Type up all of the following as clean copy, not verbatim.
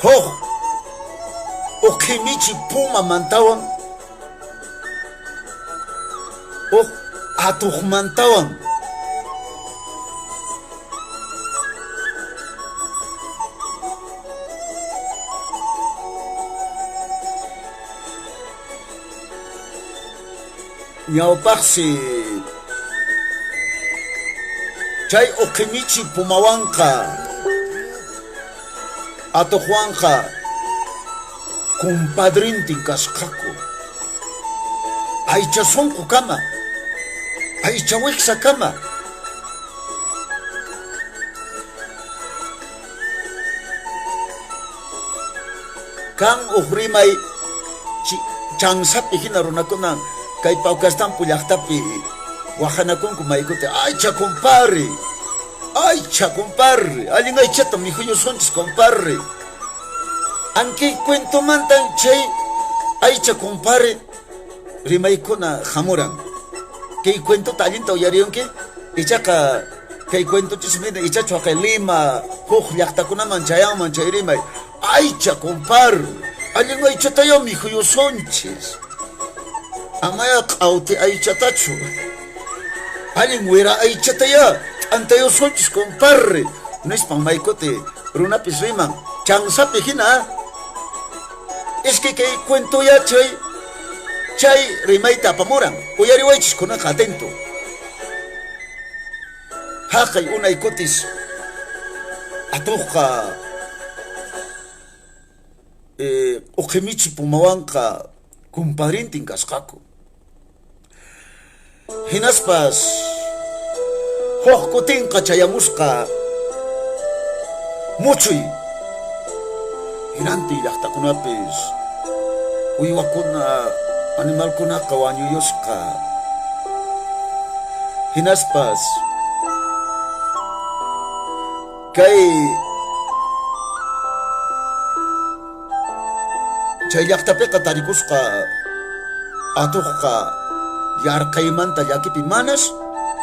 Huk uqimichi pumamantawan huk atuqmantawan. Ñawpaqsi chay uqimichi pumawanqa atuqwanqa kumpadrintin kasqaku. Aycha sunqukama, aycha wiksakama. Kan huk rimay chansapi hina runakuna kay Paucastampu llaqtapi waqanakunku maykuti, aycha compadre, aycha compadre, allin aychata mikhuyusunchis compadre. Anki cuentomantan chay aycha compadre rimaykuna hamuran. Kay cuentota allinta uyariyunki, ichaqa kay cuentochis mina ichachu haqay Lima huk llaqtakunaman chayanman chay rimay, aycha compadre, allin aychatayá mikhuyusunchis. Amaya q'awti aychatachu, allin wira aychatayá t'antayusunchis compadre, nispan maykuti runapis riman, chansapi hina. Iskay kay cuentoya chay chay rimayta apamuran, uyariwaychis kunanqa atento. Haqay unay kutis atuqqa uqimichi pumawanqa kumpadrintin kasqaku. Hinaspas huk kutinqa chayamusqa muchuy hinantin llaqtakunapis uywakuna animalkunaqa wañuyusqa. Hinaspas kay chay llaqtapiqa tarikusqa atuqqa yarqaymanta llakipi manas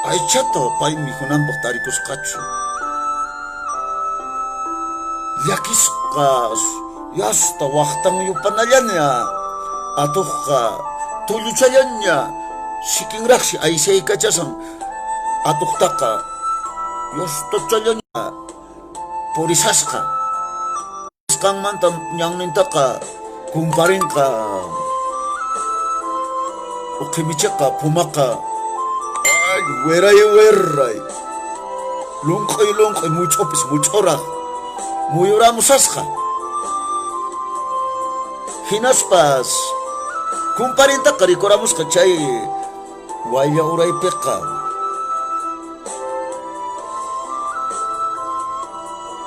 aychata pay mikhunanpaq tarikusqachu. Llakisqa yasta waqtan yupanallaña atuqqa tulluchallaña sikinraqsi aysaykachasan atuqtaqa yastachallaña purisasqa. Qanmanta ñannintaqa kumparinqa uqimichiqa pumaqa ay weray weray lunq'uy lunq'uy much'upis much'uraq muyuramusasqa. Hinaspas kumparintaqa rikuramusqa chay waylla uraypiqa.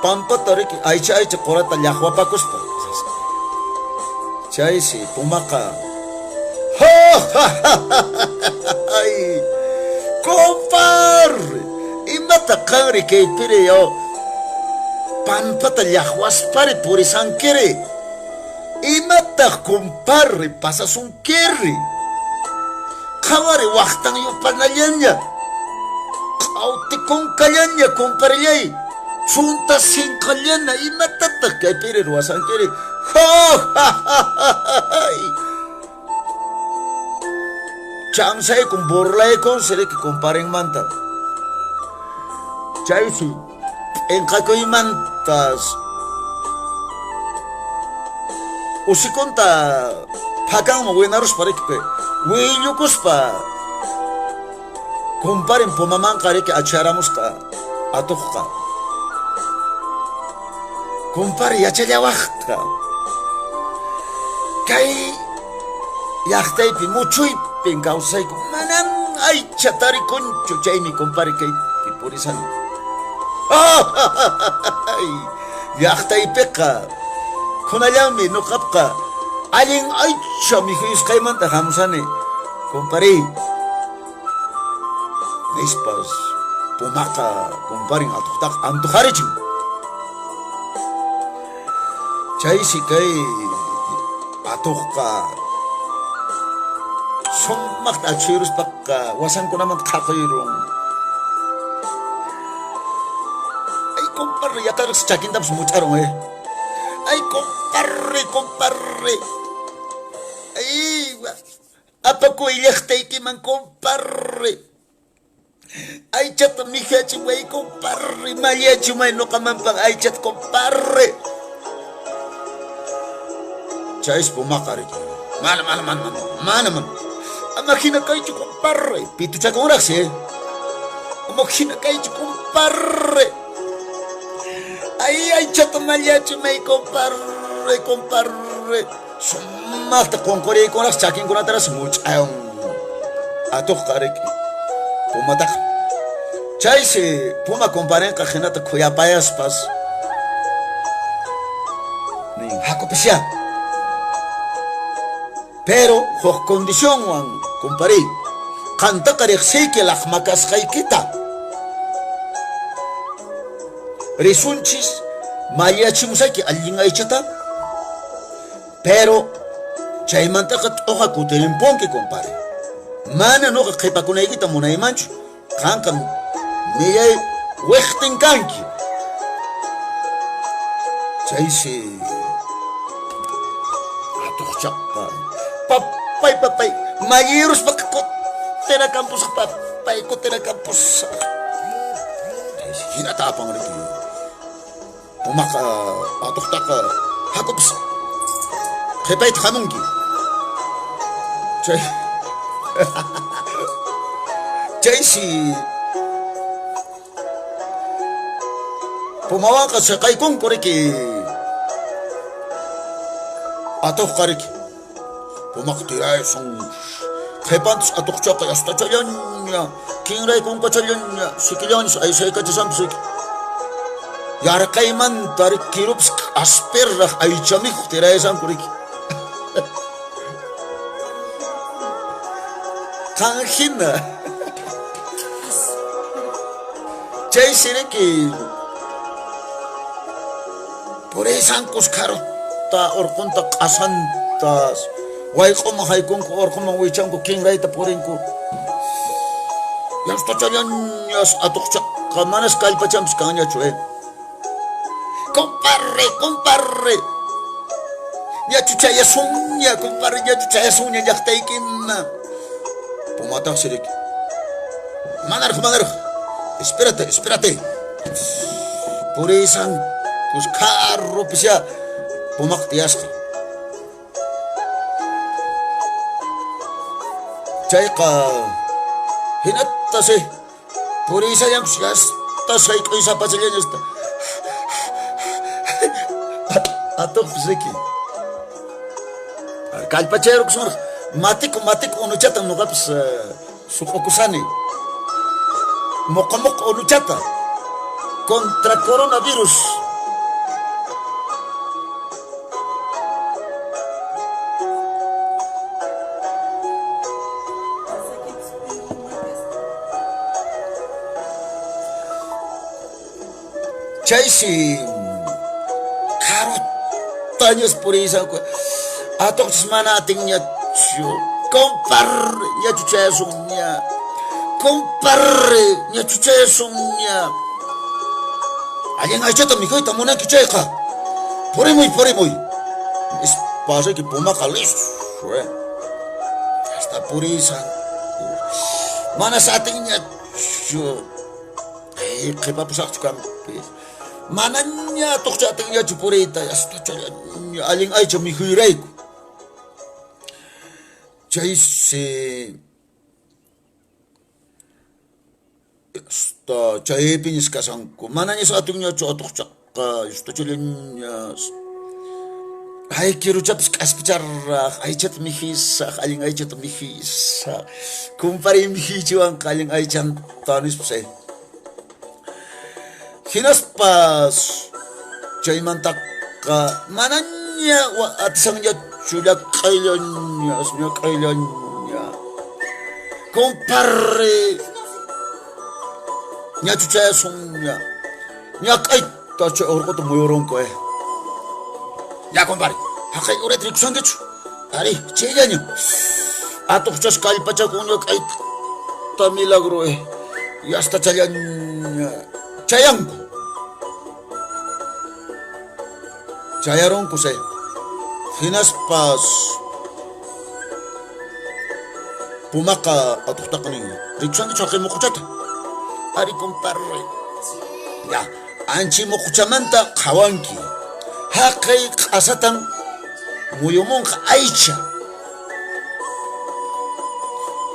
Pampata riki aycha aycha qurata llaqwapakuspa. Chaysi pumaqa ha ha ha ha compadre, imata qanri kaypiri yaw pampata llaqwaspari purisankiri? Imataq compadre pasasunkiri? Qhawari waqtan yupanallaña, q'awtikunkallaña compadrellay, chunta sinqallana, imatataq kaypiri ruwasankiri? Ha ha ha ha! Chansaykun burlaykun siriki comparenmanta. Chaysi p'inqakuymantas usikunta phakanman winaruspa riki willukuspa kumparin pumamanqa riki achharamusqa atuqqa. Kumpari yachallawaqqa kay llaqtaypi muchuypin kawsayku manan aycha tarikunchu chaymi kumpari kaypi purisani. Llaqtaypiqa kunallanmi nuqapqa allin aycha mikhuyusqaymanta hamusani kumpari nispas pumaqa kumparin atuqtaqa antuqarichin. Chaysi kay atuqqa sumaqta achhuyuruspaqa wasankunamanta qhaqayrun. Ay, compadre, yaqaraqsi chakintapas much'arun, eh. Ay, comparre, comparre. Ay, apakuy llaqtaykiman, comparre. Aychata mijachiway, comparre. Mallachimay noqamanpaq aychata, comparre. Chaysi pumaqa riki. Mana, mana, mana, mana, mana, mana. Ama hina kaychu, comparre. Pituchakunraqsi. Ama hina kaychu, comparre. Ay, aychata mallachimay, comparre, comparre. Sumaqta qunquriykunraqsi chakinkunataraqsi much'ayan. Atuqqa riki. Pumataqa. Chaysi puma comparenqa hinata khuyapayaspas nin, hakupisyá. Pero huk condicionwan compariy. Qantaqa riqsiyki laqma kasqaykita. Risunchis mallachimusayki allin aychata, pero chaymantaqa t'uqa kutirimpunki, compadre. Mana nuqa qhipakunaykita munaymanchu, qanqa millay wiqtin kanki. Chaysi atuqchaqa papay papay malliruspaqa kutirakampusaq papay kutirakampusaq. Chaysi hinata apan riki pumaqa atuqtaqa hakupas qhipayta hamunki. Chay chaysi pumawanqa siqaykunku riki atuqqa riki pumaqa tiraysun qhipantas atuqchaqa yastachallaña kinraykunkachallaña sikillañas aysaykachasanpas riki yarqaymanta riki kirupas k'aspirraq aycha mikhuq tiraysanku riki. Qan hina. Chaysi riki puriysankus kharuta urqunta q'asantas wayq'uman haykunku urquman wichanku kinrayta purinku. Yastachallañas atuqchaqa manas kallpachanpas kanñachu eh. Comparre, comparre. Ñachu chayasunña, comparre, ñachu chayasunña llaqtaykiman. Pumataqsi riki. Manaraq, manaraq. Espérate, espérate. Puriysankus kharrupisyá pumaq tiyasqa. Chayqa hinatasi puriysallankus yasta sayk'uysapachallañasta. Atuqpis riki. Kallpachayrukusunraq. Matiku, matiku unuchatan nuqapis suq'ukusani. Moqo moqo unuchata contra coronavirus. Chaysi karutañas puriysanku atuqchis mana atinñachu. Comparre, ñachu chayasunña. Comparre, ñachu chayasunña. Allin aychata mikhuyta munanki chayqa, purimuy, purimuy. Nispa riki pumaqa listo, eh. Hasta puriysanku. Manas atinñachu. Ay, qhipapusaqchu kanpis. Manaña atuqcha atinñachu puriyta, yastachallaña allin aycha mikhuyrayku. Chaysi hasta chaypiñas kashanku. Manañas atinñachu atuqchaqa, yastachallañas. Ay, kiruchapis k'aspicharraq, aychata mikhisaq, allin aychata mikhisaq. Kumpariy mikhichiwanqa allin aychanta nispas eh. Hinaspas chaymantaqa manaña atisanñachu llak'ayllañas, ñak'ayllaña. Comparre, ñachu chayasunña, ñak'ayta chay urquta muyurunku eh. Ya compadre, haqay urayta rikushankichu? Ari, chayllaña. Atuqchas kallpachakun ñak'ayta milagro eh. Yasta challaña chayanku. Chayarunkus eh. Hinaspas pumaqa atuqtaqa nin, Rikushankichu haqay muquchata? Ari compadre. Ya, anchi muquchamanta qhawanki. Haqay q'asatan muyumunqa aycha.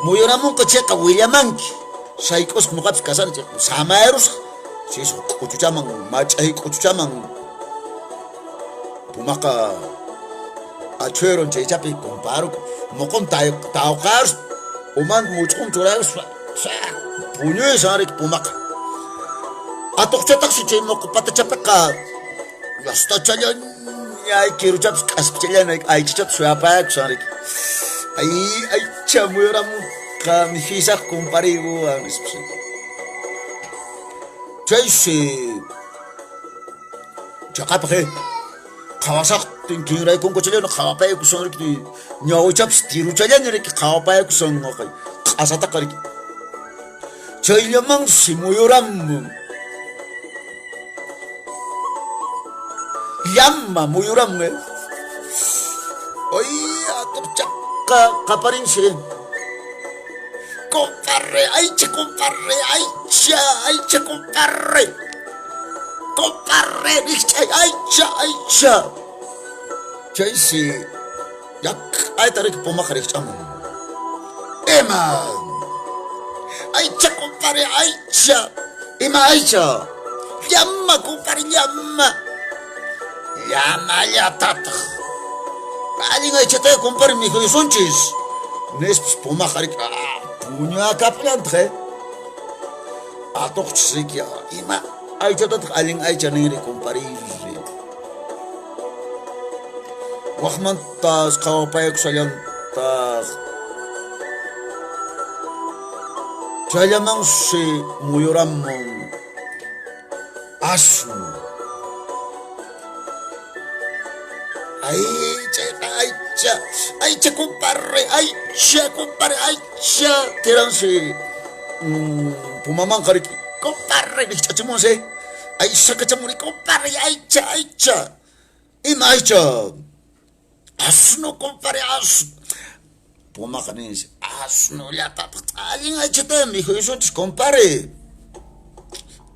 Muyuramunqa chayqa willamanki. Sayk'usqa nuqapis kasani chayqa samayarusqa. Chaysi k'uchuchaman, mach'ay k'uchuchaman pumaqa achhuerun chaychapi kumparukun. Muqun tawqaruspa, uman much'un churaruspa puñuysan riki pumaqa. Atuqchataqsi chay muqu patachapiqa yastachallaña kiruchapis k'aspichallaña aychachata suyapayakusan riki. Ay aycha muyuramunqa mijisaq kumpariywan nispas. Chaysi chaqapaq qhawasaqtin kinraykunkuchallana qhawapayakusan riki ñawichapis tiruchallana riki qhawapayakusan q'asataqa riki. Chayllamansi muyuramun. Llama muyuramun. Ay, atuqchaqa qaparinsi. Compadre, aycha compadre, aycha, aycha compadre. Compadre, rikchay, aycha, aycha. Chaysi yak'ayta riki pumaqa rikch'amun. Ima? Aycha compadre, aycha. Ima aycha? Llama compadre, llama. Llamallatataq. Allin aychataya compadre mikhuyusunchis. Nispas pumaqa riki puñakapllantaq eh. Atuqchis riki ima aychatataq allin aycha ninri compadre. Waqmantas qhawapayakushallantaq. Chayllamansi muyuramun asnu. Ay, chayqa aycha, aycha compadre, aycha compadre, aycha. Tiransi pumamanqa riki, compadre rikch'achimunsi. Aysakachamuni compadre, aycha, aycha. Ima aycha? Asno compadre, asno. Pumaqa ninsi, asnollatataq allin aychata mikhuyusunchis compadre.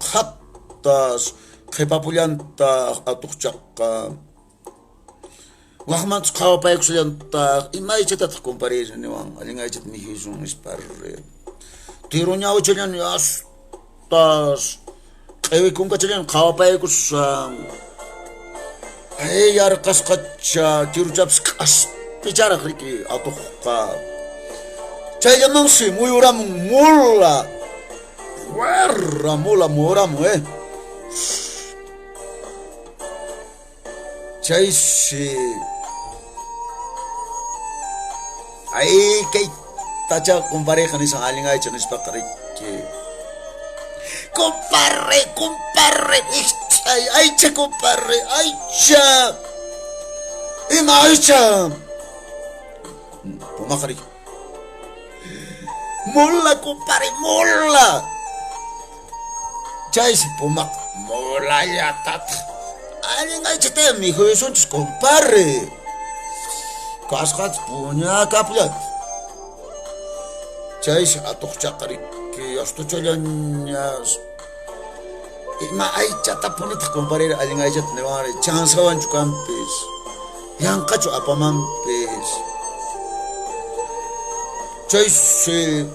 Qhatas qhipapullantaq atuqchaqa. Waqmantas qhawapaykushallantaq, ima aychatataq compadre niwan, allin aychata mikhuyusun nispa. Tiru ñawichallan astas q'iwi kunkachallan qhawapaykushan. Ay yarqasqacha kiruchapis k'aspicharaq riki atuqqa. Chayllamansi muyuramun mula. Guerra mula muyuramun eh. Chaysi ay kay tacha compareja nisan allin aycha nispaqa riki. Comparre, comparre, ay aycha comparre, aycha. Ima aycha? Pumaqa riki. Mula comparre, mula. Chaysi pumaqa mulallatataq allin aychata mikhuyusunchis compadre. Kasqatas puñakapullanchis. Chaysi atuqchaqa riki astuchallañas ima aychatapunitaq compadre allin aychata niwanri chansawanchu kanpis yanqachu apamanpis. Chaysi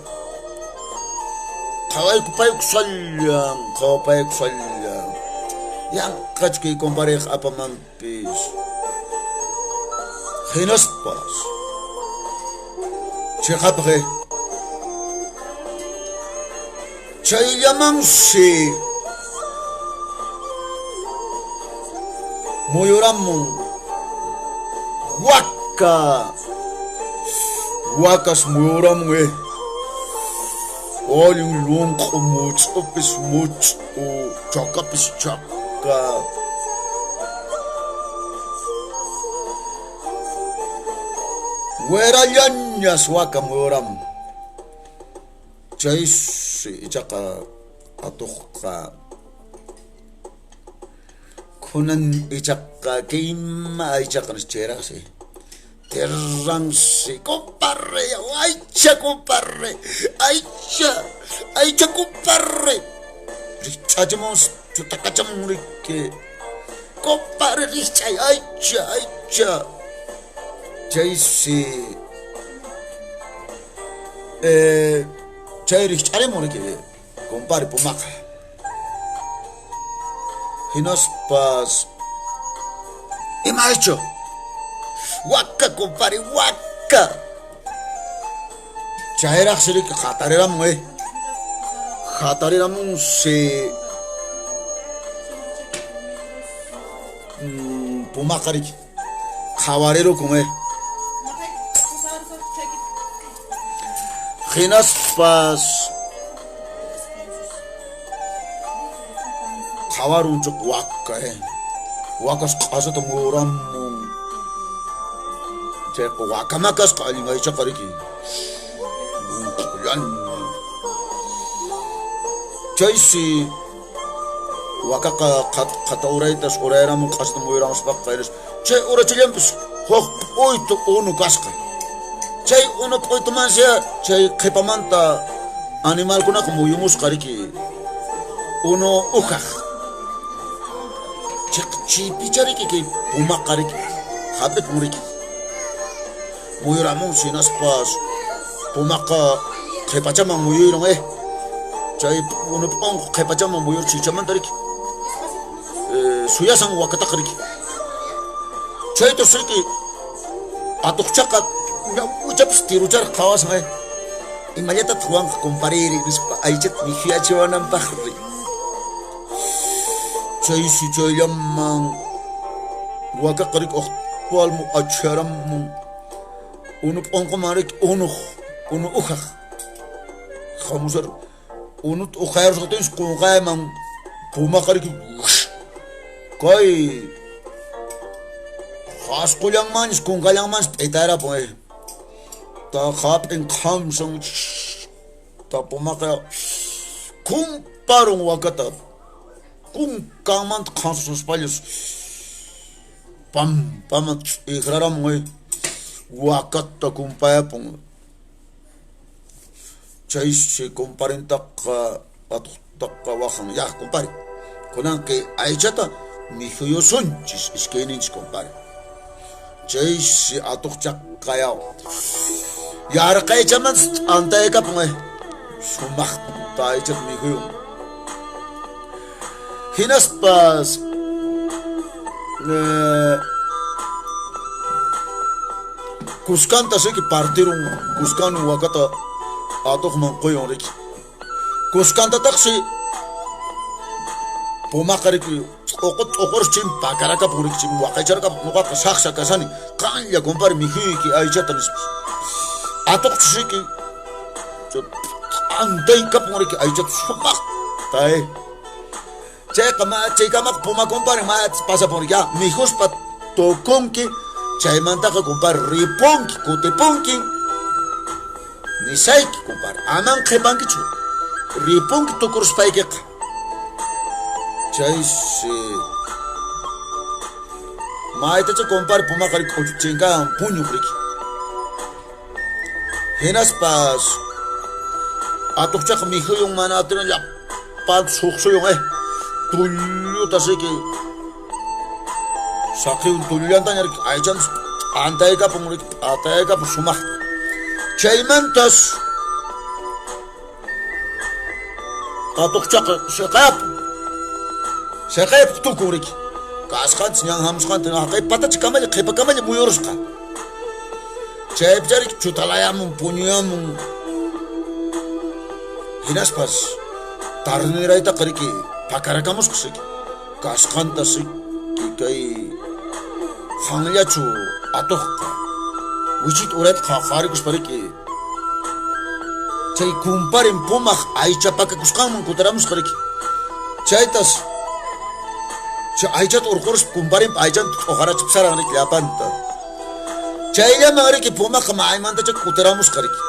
qhawaykupayakusallan, qhawapayakusallan. Yanqachu kay compareqa apamanpis. Hinaspas chiqapaq eh. Chayllamansi muyuramun waka. Wakas muyuramun eh. Allin lunq'u much'upis much'u, chakapis chaka. Werallañas waka muyuramun. Chaysi ichaqa atuqqa. Kunan ichaqa kayma aychaqa nispa chayraqsi Terransi comparre aycha comparre aycha aycha comparre rikch'achimun chutakachamun riki comparre rikch'ay aycha aycha chaysi chay rikch'arimun riki compadre pumaqa hinaspas ima hecho waka compadre waka chayraqsi riki hatariramun eh hatariramunsi pumaqa riki qhawarirukun eh Hinaspas qhawarunchik waka eh. Wakas q'asata muyuramun. Chayqa wakama kasqa allin aychaqa riki. Chaysi wakaqa qata uraytas urayramun q'asata muyuramuspaqa chay urachallanpis huk p'uytu unu kasqa. Chay unu p'uytumansi chay qhipamanta animalkunaqa muyumusqa riki unu ujaq. Chaypicha riki kay pumaqa riki hap'ipun riki. Muyuramunsi hinaspas pumaqa qhipachaman muyuyrun eh. Chay unu p'unqu qhipachaman muyurchi ichamanta riki. Suyasan wakataqa riki. Chaytas riki atuqchaqa ñawchapis tirucharqa qhawasan eh. Imallatataq wanqa compariri nispa aychata mikhuyachiwananpaqri. Chaysi chayllaman wakaqa riki uq palmo achharamun unu p'unquman riki unuq unu ujaq hamusar unuta uqayarusqatinsi qunqayman pumaqa riki kay qhasqullanmanchis kunkallanmanchis p'itarapun eh. Ta hap'in qhamsan ta pumaqa kumparun wakata kunkanmanta qhansuspallas pampaman t'ikraramun eh. Wakata kumpayapun. Chaysi kumparintaqa atuqtaqa waqan ya kumpari kunan kay aychata mikhuyusunchis iskayninchis kumpari chaysi atuqchaqa yaw yarqaychamantas t'antaykapun eh sumaqta aychata mikhuyun hinaspas Kuskantas riki partirun kuskanun wakata atuqman quyun riki. Kuskantataqsi pumaqa riki t'uqu t'uqurus chin pakarakapun riki chin waqaycharakapun nuqaqa saqsa kasani qanlla kumpari mikhuyki aychata nispas. Atuqchus riki t'antaykapun riki aychata sumaqta eh. Chayqa ma chaykamaqa puma kumpari ma pasapun riki mikhuspa tukunki chaymantaqa kumpari ripunki kutipunki nisayki kumpari aman qhipankichu ripunki tukuruspaykiqa chaysi maytacha kumpari pumaqa riki k'uchuchinkawan puñuq riki hinaspas atuqchaqa mikhuyun mana atina llapanta suqsuyun eh tullutas riki saqiyun tullullantaña riki aychantas p'antaykapun riki p'ataykapun sumaqta chaymantas atuqchaqa siqayapun siqayapun tukun riki kasqantas ñan hamusqanta haqay patacha kamalla qhipa kamalla muyurusqa Chaypicha riki chutalayamun puñuyamun hinaspas tarniraytaqa riki pakarakamusqa riki kasqanta riki kay hanllachu atuqqa wichita urayta qharikuspa riki chay kumparin pumaq aycha pakakusqanman kutiramusqa riki chaytas chay aychata urquruspa kumparinpa aychanta t'uqarachipsaran riki llapanta. Chayllaman riki pumaqa maymantacha kutiramusqa riki.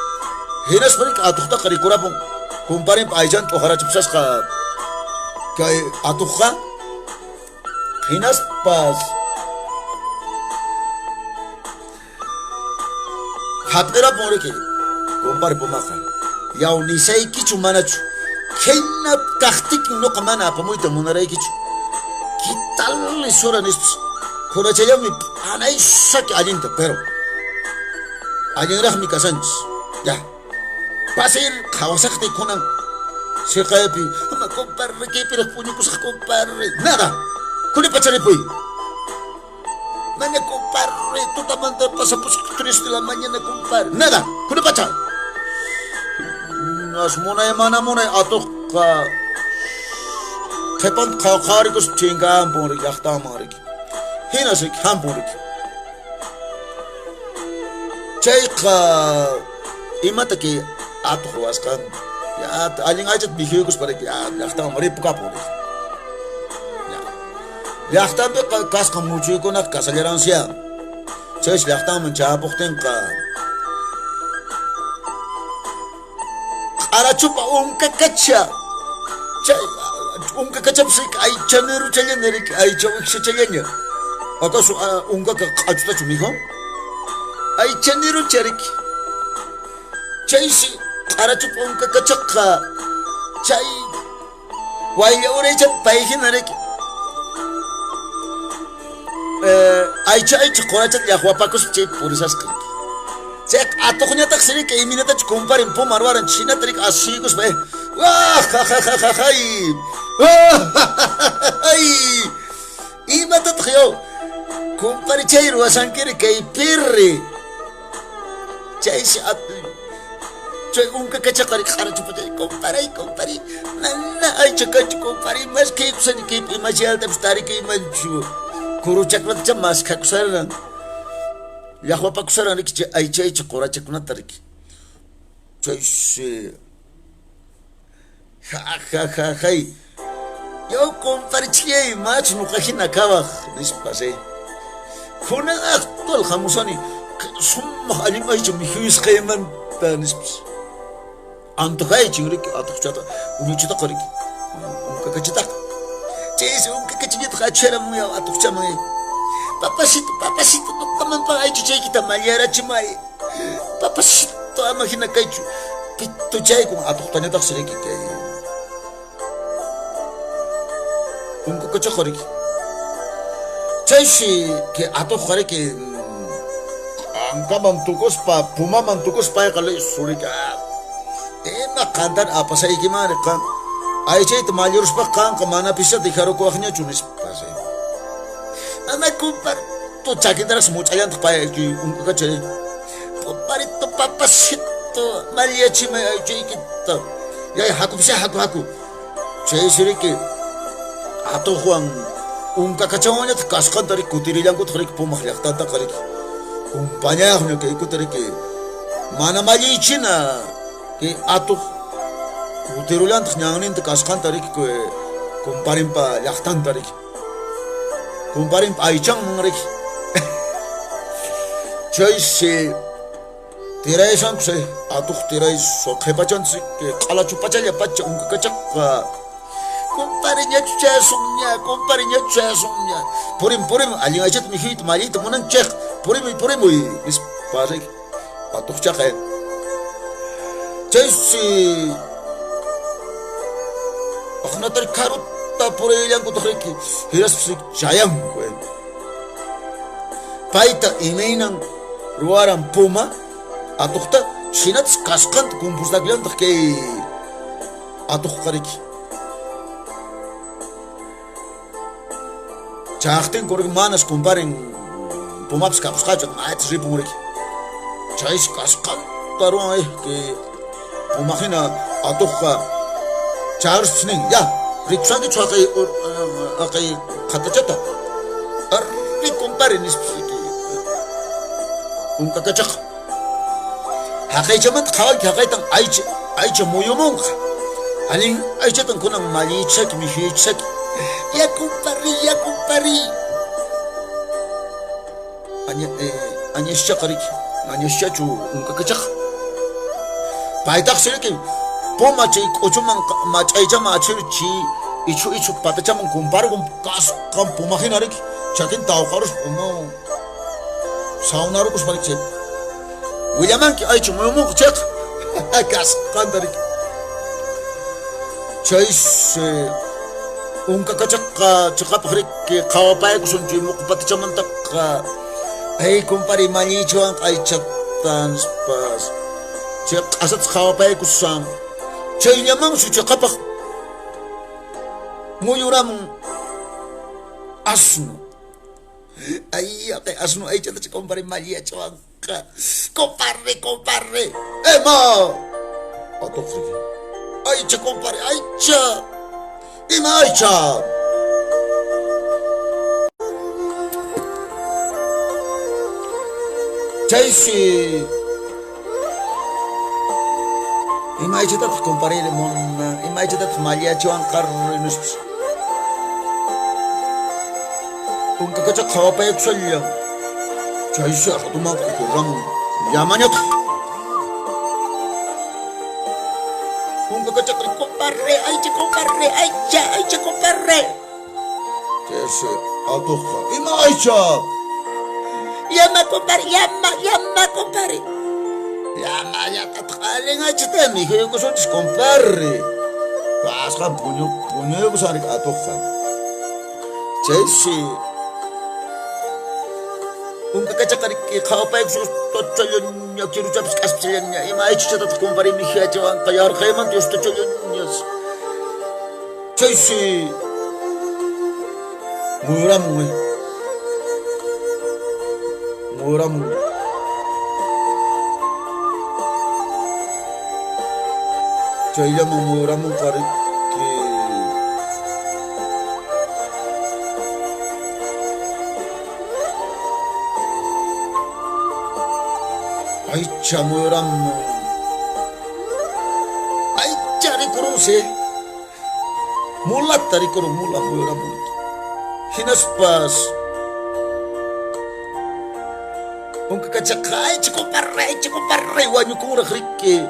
Hinaspa riki atuqtaqa rikurapun kumparinpa aychanta t'uqarachipsasqa kay atuqqa. Hinaspas hap'irapun riki kumpari pumaqa. Yaw nisaykichu manachu khayna kaqtikin nuqa mana apamuyta munaraykichu. Kitali sura nispas khurachallanmi p'anaysaki allinta pero allinraqmi kashanchis. Ya. Pasir qhawasaqti kunan siqaypi ama compadre kaypiraq puñukusaq compadre. Nada. Kunipacha ripuy. Mana compadre tutamanta pasapusqa 3 de la mañana compadre. Nada. Kunipacha. Nas munay mana munay atuqqa qhipanta qhawqharikuspa chinkampun riki llaqtanman riki. Hinas riki hampun riki. Chayqa imata kay atuq ruwasqan ya allin aychata mikhuykuspa riki ya llaqtanman ripukapun riki. Ya. Llaqtanpiqa kasqa muchuykunaqa kasallaransiyá. Chaysi llaqtanman chayapuqtinqa q'arachupa unkakacha chay unkakachapis riki aycha niruchallaña riki aycha wiksachallaña acaso unkaka q'achutachu mikhun aycha nirucha riki chaysi q'arachupa unkakachaqa chay waylla uraychata pay hina riki aycha aycha qurachata llaqwapakuspa chay purisasqa riki chay atuqñataqsi riki imaynatachu kumparin puma ruwaran chinata riki asuykuspa wah-ha-ha-ha-hay wah-ha-ha-ha-hay imatataq yaw kumpari chay ruwashankiri kay pirri chaysi chay unkakachaqa riki q'arachupa chay kumparay kumparay mana aycha kanchu kumparay maskaykusani kaypi imachaltapis tarikaymanchu kuruchakunatacha maskhakusarqan llaqwapakusaran riki chay aycha aycha qurachakunata riki chaysi ja ja ja jay yaw kumparichillay machu nuqa hina kawaq nispas kunan actual hamusani sumaq allin aycha mikhuyusqaymanta nispas antojaychin riki atuqchata uñuchataqa riki unkakachataqa chaysi unkakachañataq achharamun yaw atuqchaman papasito papasito nuqamanpaq aychachaykita mallarachimay papasito ama hina kaychu pituchaykun atuqtañataqsi riki kay unkakachaqa riki chaysi kay atuqqa riki ankaman tukuspa pumaman tukuspa payqa lisu riki ima qantan apasaykimanri qan aychayta malluruspaqa qanqa mana pisata dejarukuwaqñachu nispas ama comparto chakintaraqsi much'allantaq pay unkakacha comparito papasito mallachimay aychaykita yay hakupisá haku haku chaysi riki atuqwan unkakachawanñataq kasqanta riki kutirillankutaq riki pumaq llaqtantaqa riki kumpañayaqña kaykuta riki mana malliychina kay atuq kutirullantaq ñanninta kasqanta riki kumparinpa llaqtanta riki kumparinpa aychanman riki chaysi Tiraysankus atuq tirayso qhipachanchis q'alachu pachalla pacha unkakachaqa kumpari ñachu chayasunña kumpari ñachu chayasunña purim purim allin aychata mikhuyta malliyta munanchik purimuy purimuy nispa riki atuqchaqa chaysi aqnatari karuta purillankutaq riki hinaspas chayanku Payta imaynan ruwaran puma atuqta chhinatas kasqanta kumpustakullantaq kay atuqqa riki. Chayaqtinku riki manas kumparin pumapis kapusqachu maytas ripun riki. Chaysi kasqanta ruwan kay puma hina atuqqa chayaruspas nin ya rikusankichu haqay haqay qhatachata arri kumpari nispas riki unkakachaqa haqaychamanta qhawanki haqaytan aycha aycha muyumunqa allin aychatan kunan mallichaki mikhuychaki ya kumpari ya kumpari Añaschaqa riki, añaschachu unkakachaqa. Paytaqsi riki, puma chay k'uchuman mach'aychaman achhiru chay ichhu ichhu patachaman kumparqun. Kasqan puma hina riki, chakinta awqaruspa uman sawnarukuspa riki chay. Willamanki aycha muyumunqa chayqa. Kasqanta riki. Chaysi unkakachaqa chiqapaq riki qhawapayakusun chay muqu patachamantaqa. Ay kumpari mallichiwanqa aychata nispas. Chay q'asata qhawapayakusan. Chayllamansi chiqapaq muyuramun asno. Ay, aqay asno aychata kumpari malliyachiwanqa. Compadre, compadre. Ema. Atuq riki. Aycha, compadre, aycha. Ima aycha? Chaysi ima aychatataq compadre munan, ima aychatataq malliyachiwanqa nispas. Unkakacha qhawapayakusalla. Chaysi ratumanqa ikurramun llamañataq. Unkakachaqa compadre, aycha compadre, aycha, aycha compadre. Chaysi atuqqa ima aycha? Llama compadre, llama, llama compadre. Llamallatataq allin aychata mikhuykusunchis compadre. Kasqan puñu puñuykusan riki atuqqa. Chaysi unkakachaqa riki qhawapaykusun tachallaña kiruchapas k'aspichallaña ima aychachatataq compadre mikhuyachiwanqa yarqaymanta yustachallañas. Chaysi muyuramun muyuramun. Chayllaman muyuramunqa riki aycha muyuramun. Aycha rikurunsi. Mulata rikurun mula muyuramun. Hinaspas unkakachaqa aycha compadre, aycha compadre wañukunraq riki.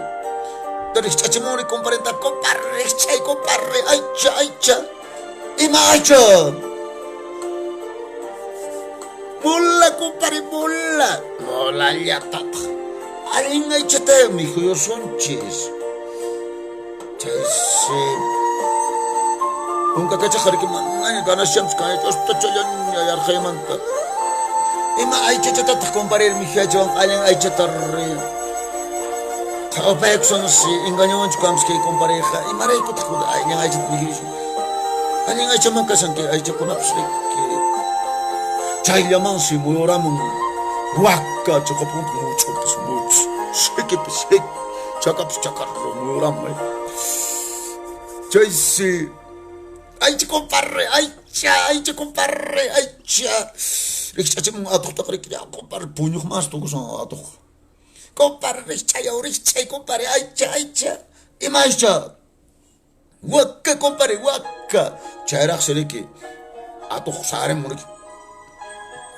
Rikch'achimunri compadrenta compadre, rikchay compadre, aycha, aycha. Ima aycha? Mula compadre, mula. Mulallatataq. Allin aychata mikhuyusunchis. Chaysi unkakachaqa riki manaña ganashanpas kayach'ustachallaña yarqaymanta. Ima aychachatataq compadre mikhuyachiwanqa allin aychata ri. Qhawapayakusansi engañawanchu kanpas kay compadreqa imaraykutaq allin aychata mikhuyusun. Allin aychaman kashan kay aychakunapas riki. Chayllamansi muyuramun waka chiqapunta much'upas much sikipis sik chakapas chakarro muyuramun. Chaysi aycha compadre, aycha, aycha compadre, aycha. Rikch'achimun atuqtaqa riki ya compadre puñuqmansi tukusan atuq. Compadre rikch'ayaw rikch'ay compadre aycha, aycha. Ima aycha? Waka compadre, waka. Chayraqsi riki atuq sarimun riki.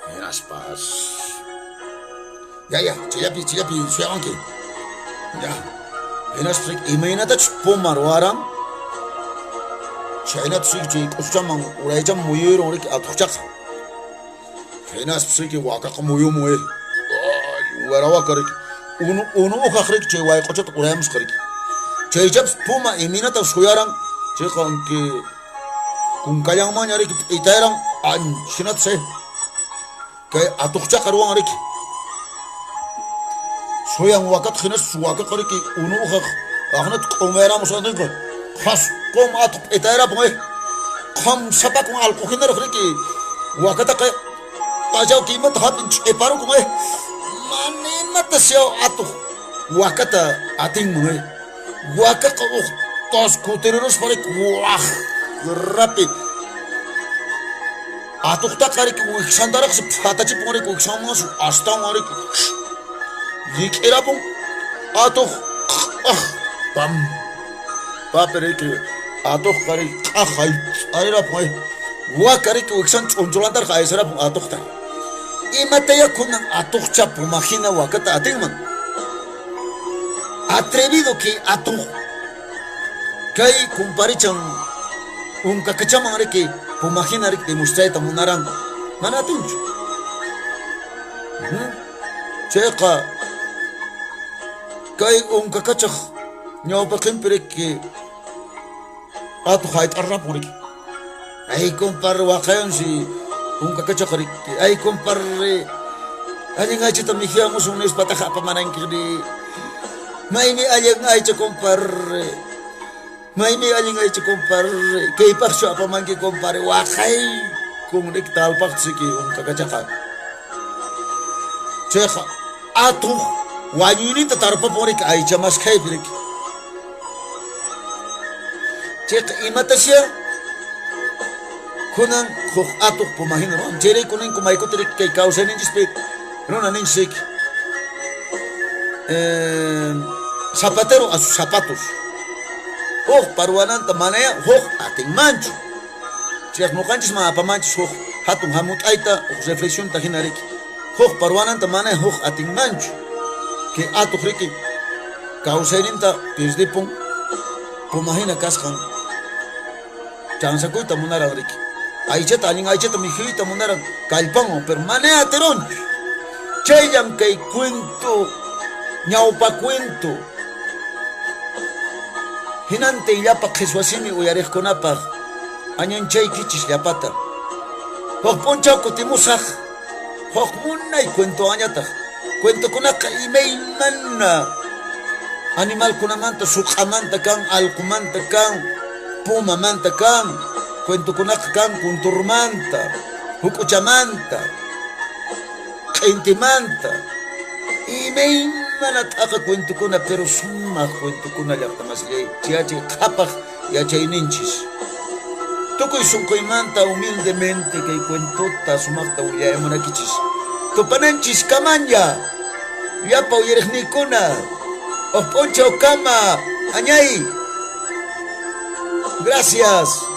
Hinaspas ya ya chayllapi chayllapi suyawanki. Ya. Hinaspas riki imaynatachus puma ruwaran chaynatas riki chay k'uchuchaman uraychaman muyuyrun riki atuqchaqa. Hinaspas riki wakaqa muyumun Ay, wara waka riki. Unu unu ujaq riki chay wayq'uchata urayamusqa riki. Chaychapas puma imaynata suyaran chayqa anki kunkallanmanña riki p'itayran anchinatas Kay atuqchaqa ruwan riki. Suyan wakata hinaspas wakaqa riki unu ujaq aqnata k'umayramusqantinqa qhasqum atuq p'itayrapun Qham sapakun allqu hinaraq riki wakataqa qallaw kimata hap'in ch'iparukun Mana imatas yaw atuq wakata atinman Wakaqa uq tos kutiriruspa riki waq rapi atuqtaqa riki wiksantaraqsi phatachipun riki wiksanmansi astawan riki llik'irapun atuq q'aq pam papi riki atuqqa riki q'aq hayt'arirapun waka riki wiksan ch'unchulantaraq aysarapun atuqta. Imataya kunan atuqcha puma hina wakata atinman. Atrevido kay atuq kay kumparichan unkakachaman riki Pumahina riki demostrayta munaran, mana atinchu. Chayqa kay unkakachaq ñawpaqinpi riki atuq hayt'arrapun riki. Ay compadre waqayansi unkakachaqa riki. Ay compadre allin aychata mikhuyamusun nispataq apamananki ri. Maymi allin aycha compadre. Maymi allin aycha compadre. Kaypaqchu apamanki compadre waqaykun riki talpaqta riki unkakachaqa. Chayqa atuq wañuyninta tarpapun riki aycha maskhaypi riki. Chayqa imatasya kunan huk atuq puma hina ruwan. Chayrayku ninku maykuta riki kay kawsayninchispi runa ninchis riki. Zapatero a sus zapatos. Huk parwananta manayá huk atinmanchu. Chayqa ñuqanchisman apamanchis huk hatun hamut'ayta, huk reflexionta hina riki. Huk parwananta manayá huk atinmanchu. Kay atuq riki kawsayninta pirdipun puma hina kasqan chansakuyta munaran riki. Aychata allin aychata mikhuyta munaran kallpanwan, pero manayá atirunchu. Chayllam kay cuento, ñawpa cuento. Hinantin llapa qheswa simi uyariqkunapaq añanchaykichis llapata. Huk p'unchaw kutimusaq huk munay cuentowanñataq. Cuentokunaqa imaymana animalkunamanta, suq'amanta kan, allqumanta kan, pumamanta kan. Cuentokunaqa kan kunturmanta, huk'uchamanta, q'intimanta. Imaymana t'aqa cuentokuna, pero sumaq cuentokuna llaqtamasillay, chayachay qhapaq yachayninchis. Tukuy sunquymanta humildemente kay cuentota sumaqta willayamunakichis. Tupananchis kamanya, llapa uyariqniykuna, huk p'unchaw kama, añay. Gracias.